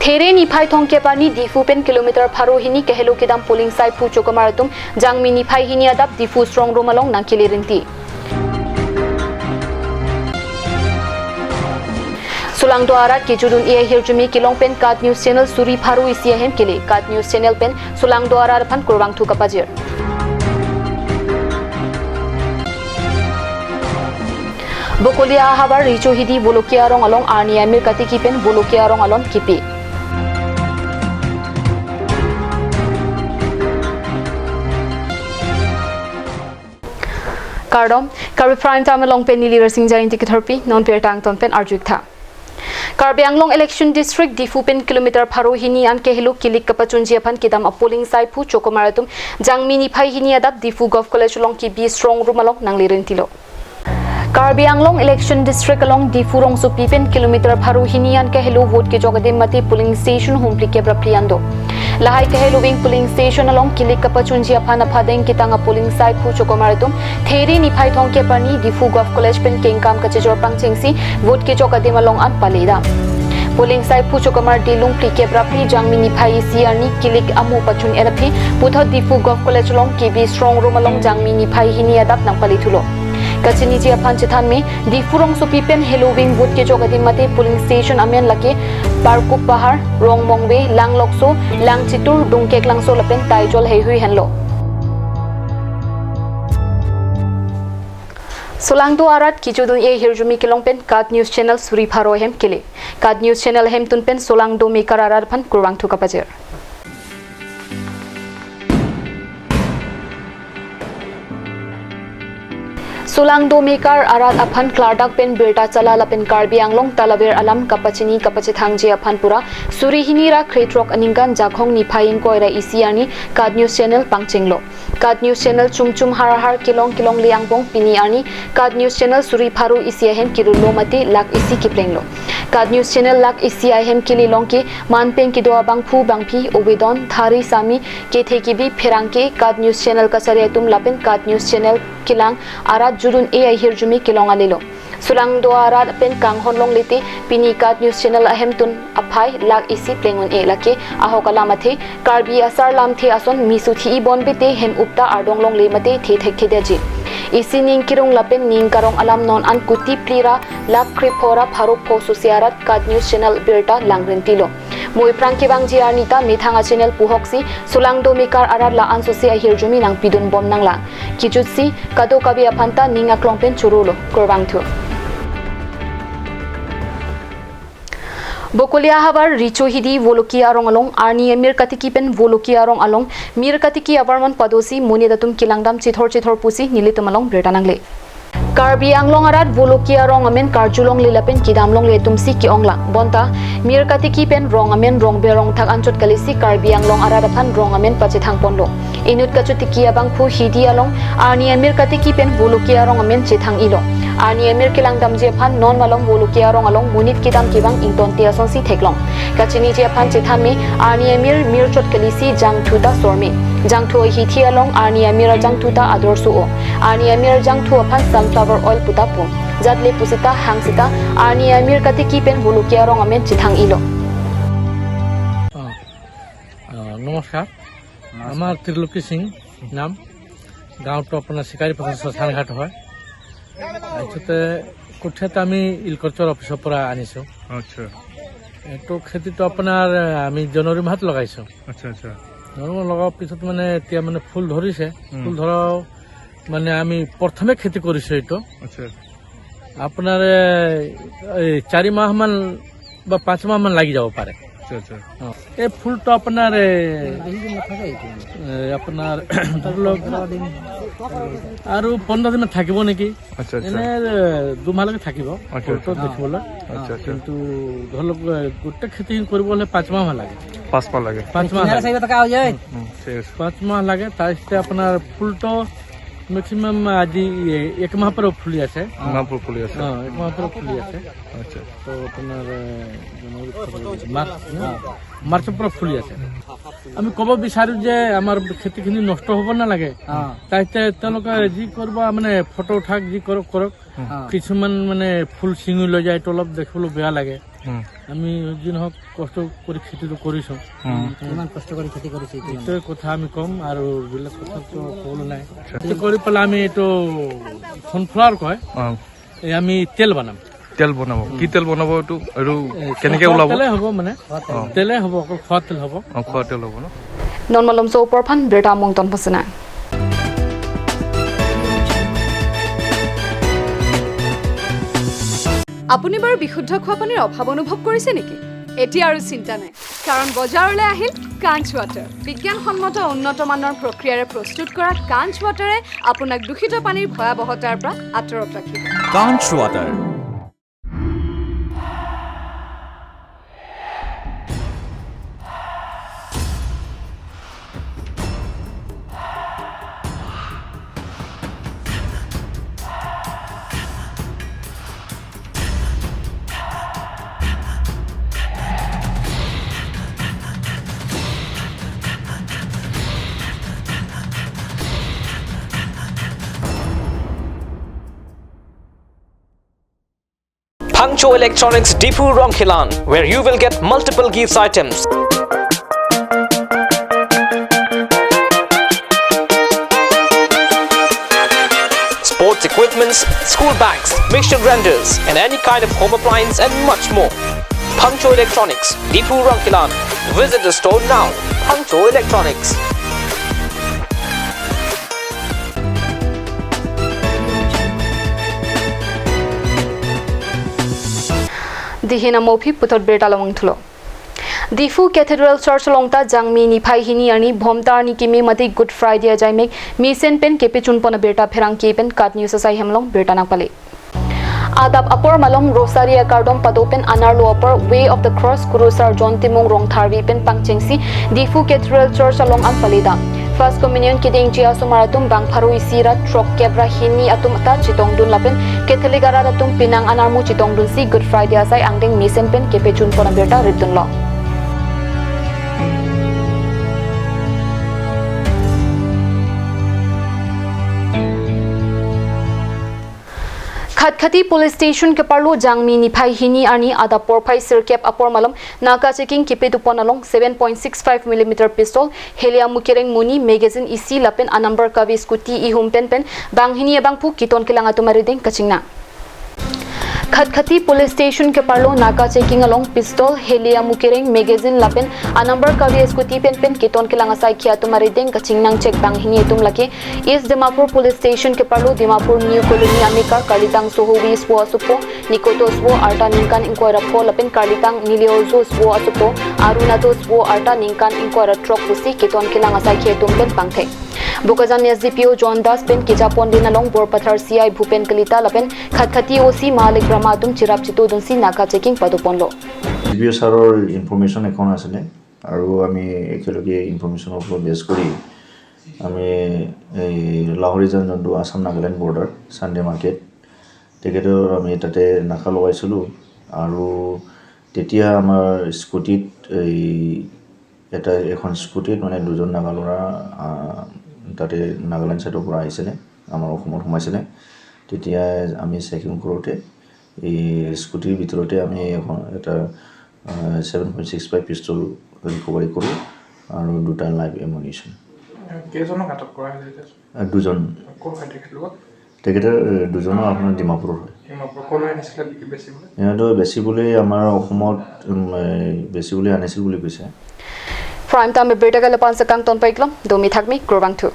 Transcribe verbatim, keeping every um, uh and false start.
There niphai thomkep arni Diphu pen kilometer pharo hini kehelo kedam polling saiphu chokomar atum Jangmi niphai hini adap Diphu strong room along nangkele rinti. Solangdo arat kejut un-e ahirjume kelong pen KAT News Channel suri pharo isi ahem kele. KAT News Channel pen Solangdo arat aphan kurvangthu kapajir. Bokolia ahavar Richo Hidi Bolokia Rong along arni amir katiki pen Bolokia Rong along kipi. Kardom, Karbi Prime Time along pen neli Rasinja Ingti ketherpi, non birta angton pen arju-ik tha. Karbi Anglong Election District Diphu pen kilometer pharo hini an kehelo kilik kapachunji aphan kedam a polling saiphu chokomar atum Jangmi niphai hini adap Diphu Govt College along kibi strong room along nangle rintilo. Karbi Anglong Election District along Diphu rongsopi pen kilometer pharo hini an kehelo vote kejok adim mate polling station humpli kep ra phli an do. Lahai kehelo ving polling station along kilik kapachunji aphan aphadeng ketang a polling saiphu chokomar atum There niphai thomkep arni Diphu Govt College pen kengkam kachejor pangchengsi vote kejok adim along an pale dam. Polling saiphu chokomar dilung phli kep ra phli Jangmi niphai isi arni kilik amu pachun-et aphi puthot Diphu Govt College along kibi strong room along Jangmi niphai hini adap nangpale thulo. Kachiniji aphan chethan me, Diphu rongsopi pen helo ving vote kejok adim mate polling station amen lake Parkup Pahar, Rongmongve, Langlokso, Langchitur, Dungkeklangso lapen Taijol heihui henlo. Solangdo arat kejut un-e ahirjume kelong pen KAT News Channel suri pharo ahem kele. KAT News Channel ahemtun pen Solangdo mekar arat aphan kurvangthu kapajir. Solangdo mekar arat aphan klardak pen birta chala lapen Karbi Anglong talaver alam kapachini kapachethangji aphan pura suri hini ra krethrok aningkan Jakhong niphai ingkoi ra isi arni KAT News Channel pangchenglo. KAT News Channel chum chum har har kelong kelongle angbong pini arni KAT News Channel suri pharo isi ahem kirilo mate lakh isi kiplenglo. KAT News Channel lakh isi ahem kele long ke man pen kedo abangphu bangphi ovedon thari sami kethe kebi pherangke KAT News Channel kachari atum lapen KAT News Channel kelang arat jut un-e ahirjume kelong alelo. Solangdo arat pen kanghon longle te pini KAT News Channel ahemtun aphai lakh isi pleng un-e lake ahok alam athe Karbi asar lamthe ason misu thi-i bonbe te hem upta ardong longle mate the thekthedetji. Isi ning kerung lapen ning karong alam non an kuti phli ra lakh krepho ra pharo pho sosi arat KAT News Channel birta lang rintilo. Mo ephrang kevangji arni ta methang a channel puhoksi Solangdo mekar arat la-an sosi ahirjume nangpidun bom nanglang. Kejutsi kadokave aphan ta ning aklong pen chorolo, kurvangthu. Bokolia ahavar Richo Hidi Bolokia Rong along arni amir katiki pen Bolokia Rong along mir katiki avarman padosi monit atum kelangdam chithor chithor pusi nelitum along birta nangle. Karbi Anglong arat Bolokia Rong amen karjulongle lapen kedamlongle atumsi ke-onglang. Bonta mir katiki pen rong amen rongber rongthak anchot kalisi Karbi Anglong arat aphan rong amen pachethang ponlo. Inut kachotiki abangphu Hidi along arni amir katiki pen Bolokia Rong amen chethang-ilo. Arni amir kelangdamji aphan non malom Bolokia Rong along monit kedam kevang ingtonte asonsi theklong. Kachiniji aphan chethan me, arni amir mirchot kalisi jangthu ta sorme. Jangthu ahithi along arni amir ajangthu ta ador so-o. Arni amir ajangthu aphan sunflower oil puta pu. Jatle pusita hangsita arni amir katiki pen Bolokia Rong amen chethang-ilo. অ, অ, নমস্কাৰ। নমস্কাৰ। আমাৰ ত্ৰিলোকী সিং নাম। গাঁওটো আপোনাৰ চিকাৰী পথাৰ শ্মশানঘাট হয়। তাৰপিছতে কঠীয়াটো আমি ইলকৰচৰ অফিচৰ পৰা আনিছোঁ। আচ্ছা। এইটো খেতিটো আপোনাৰ, আ, আমি জানুৱাৰী মাহত লগাইছোঁ। আচ্ছা, আচ্ছা। জানুৱাৰী লগাৰ পিছত মানে এতিয়া মানে ফুল ধৰিছে। উম। ফুল ধৰাও মানে আমি প্ৰথমে খেতি কৰিছোঁ এইটো। আচ্ছা। আপোনাৰ, এ, এই চাৰি মাহমান বা পাঁচ মাহমান লাগি যাব পাৰে। আচ্ছা, আচ্ছা। অ। এই ফুলটো আপোনাৰ, এ, এ, আপোনাৰ ধৰি লওক আৰু পোন্ধৰ দিন থাকিব নেকি? আচ্ছা, আচ্ছা। এনে, এ, দুমাহলৈকে থাকিব আচ্ছা, ফুলটো আচ্ছা। দেখিবলৈ। আচ্ছা, আচ্ছা। কিন্তু ধৰি লওক, এ, গোটেই খেতি কৰিবলৈ পাঁচ মাহমান লাগে। পাঁচ মাহ লাগে। পাঁচ মাহ লাগে। চাৰিটা টকা হৈ যায়। উম, ঠিক আছে। পাঁচ মাহ লাগে, তাৰপিছতে আপোনাৰ ফুলটো মেক্সিমাম আজি, এ, এক মাহ পৰা ফুলি আছে। মাহ পৰা ফুলি আছে। অ, এক মাহ পৰা ফুলি আছে। আচ্ছা। তো আপোনাৰ, এ, জানুৱাৰী, ফেব্ৰুৱাৰী, মাৰ্চ, ন? মাৰ্চৰ পৰা ফুলি আছে। আমি ক'ব বিচাৰোঁ যে আমাৰ খেতিখিনি নষ্ট হ'ব নালাগে। অ। তাইতে তেওঁলোকে যি কৰিব, মানে, ফটো উঠাক, যি কৰক, কৰক। অ। কিছুমান, মানে, ফুল ছিঙি লৈ যায়, এইটো অলপ দেখিবলৈ বেয়া লাগে। হুম। আমি যি নহওক কষ্ট কৰি খেতিটো কৰিছোঁ। হুম। কিমান কষ্ট কৰি খেতি কৰিছে এইটো? এইটোৱে কথা আমি ক'ম আৰু বেলেগ কথা তো ক'বলৈ নাই। খেতি কৰি পেলাই আমি এইটো সনফ্লাৱাৰ কয়। অ। এই আমি তেল বনাম। তেল বনাব। কি তেল বনাব এইটো? আৰু এ, কেনেকে খোৱা ওলাব? তেলে হ'ব মানে। অ। তেলে হ'ব, অকল খোৱা তেল হ'ব। অ, খোৱা তেল হ'ব ন? Non malomso apor aphan birta among tonphosinang. আপুনি বাৰু বিশুদ্ধ খোৱা পানীৰ অভাৱ অনুভৱ কৰিছে নেকি? এতিয়া আৰু চিন্তা নাই, কাৰণ বজাৰলৈ আহিল কাঞ্চ ৱাটাৰ। বিজ্ঞানসন্মত উন্নত মানৰ প্ৰক্ৰিয়াৰে প্ৰস্তুত কৰা কাঞ্চ ৱাটাৰে আপোনাক দূষিত পানীৰ ভয়াৱহতাৰ পৰা আঁতৰত ৰাখিব। Kanch Water. Phangcho Electronics, Diphu, Rongkhelan, where you will get multiple gifts items. Sports equipments, school bags, mixture grinders, and any kind of home appliance and much more. Phangcho Electronics, Diphu, Rongkhelan. Visit the store now. Phangcho Electronics. Dihin amophi puthot birta lamang thulo. Diphu Cathedral Church along ta Jangmi niphai hini arni Bhomta arni kimi mate Good Friday ajai mek mesen pen kepechun pon abirta pherangke pen KAT News asai hem along birta nangpale. Adap apor malom Rosary akardom pado pen anerlo apor Way of the Cross Kurusar John Timung Rongtharvi pen pangchengsi Diphu Cathedral Church along an paledam. First Communion kedengji asomar atum bang pharo isi ra throkkep ra hini atum ta chetongdun lapen Catholic arat atum penang anarmu chetongdunsi Good Friday asai angdeng mesen pen kepechun pon abirta ritdunlo. Khatkhati Police Station keparlo Jangmi niphai hini arni adap porphai sirkep apor malom naka checking kepedo pon along seven point six five millimeter pistol, Helia Mukereng muni magazine isi lapen anumber kave scooty ihum pen pen banghini abangphu keton kelang atum arideng kachingnang. Khatkhati Police Station keparlo naka checking along pistol, Helia Mukereng magazine lapen anumber kave scooty pen pen keton kelang asai ke atum arideng kachingnang chek banghini atum lake East Dimapur Police Station keparlo Dimapur New Colony amekar Karlitang Sohovi swo asopo, Nikoto swo arta ningkan ingkoi ra pho lapen Karlitang Niliojo swo asopo, Arunato swo arta ningkan ingkoi ra throk pusi keton kelang asai ke atum pen pangthek. Bokajan S D P O John Das pen keja pondin along Borpathar C I Bhupen Kalita lapen Khatkhati O C Malik Brahma atum chirap chitodunsi naka checking pado ponlo. D P O' ছাৰৰ information এখন আছিলে আৰু আমি একেলগে ইনফৰমেশ্যনৰ ওপৰত বেছ কৰি আমি এই লাহৰীজান যোনটো আছাম নাগালেণ্ড বৰ্ডাৰ ছানডে মাৰ্কেট, তেখেতৰ আমি তাতে নাকা লগাইছিলোঁ আৰু তেতিয়া আমাৰ স্কুটিত এই এটা এখন স্কুটিত মানে দুজন নাগা ল'ৰা, আহ, তাতে নাগালেণ্ড ছাইডৰ পৰা আহিছিলে, আমাৰ অসমত সোমাইছিলে। তেতিয়া আমি চেকিং কৰোঁতে এই স্কুটিৰ ভিতৰতে আমি এখন এটা, আহ, seven point six five pistol recovery কৰোঁ আৰু দুটা লাইভ এমুনিশ্যন। কেইজনক আটক কৰা হৈছে এতিয়া? আহ, দুজন। ক'ৰ হয় তেখেতলোক? তেখেতে, এ, দুজনো আপোনাৰ ডিমাপুৰৰ হয়। ডিমাপুৰ। ক'লৈ আনিছিলে বেচিবলৈ? সিহঁতে বেচিবলৈ আমাৰ অসমত, উম, এ, বেচিবলৈ আনিছিল বুলি কৈছে। Prime Time birta kalipan sekang ton paiklom, domi thakmi, kurvangthu.